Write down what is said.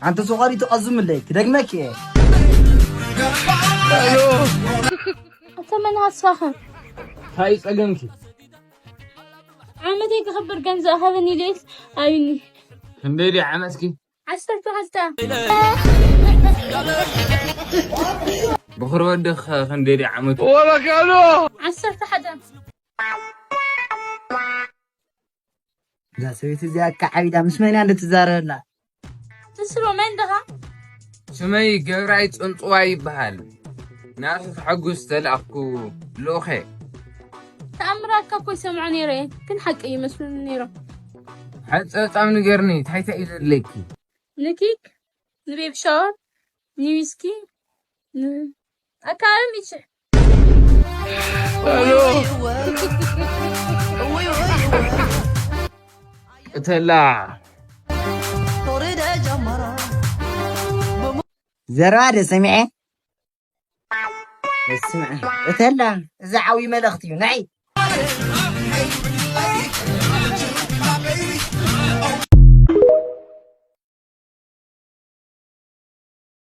ኣንተ ሶኻሪ ትቐዝምለይ ክደግመኪ እየ። ኣታ መን ሃስኻኸ? እንታይ ጸገምኪ? ዓመተይ ክኽብር ገንዘብ ሃበኒ ኢለስ ኣይኒ ክንደይ ድዩ ዓመትኪ? ዓሰርተ ክልተ ብኽሪ ወድኽ ክንደይ ድዩ ዓመቱ? ዓሰርተ ሓደ እዛ ሰበይቲ እዚኣ ከዓ ዓቢዳ ምስ መን እያ እንድትዛረበላ? ትስሎ መን ድኻ? ስመይ ገብራይ ጽንጽዋ ይበሃል። ናቱ ተሐጉስ ተላእኩ ልኡኸ። ተኣምራትካ እኮ ይሰምዖ ነይረ እየ፣ ግን ሓቂ ይመስሉኒ ነይሮም። ሓጸብጻብ ንገርኒ፣ እንታይ እንታይ እዩ ዘድለይኪ? ንኪክ፣ ንቤቢ ሻወር፣ ንዊስኪ፣ ን- ኣካባቢ ሚችሕ ቅተላ ዘረባ ደ ሰሚዐ ስምዐ እተላ እዚ ዓብዪ መልእኽቲ እዩ ንዒ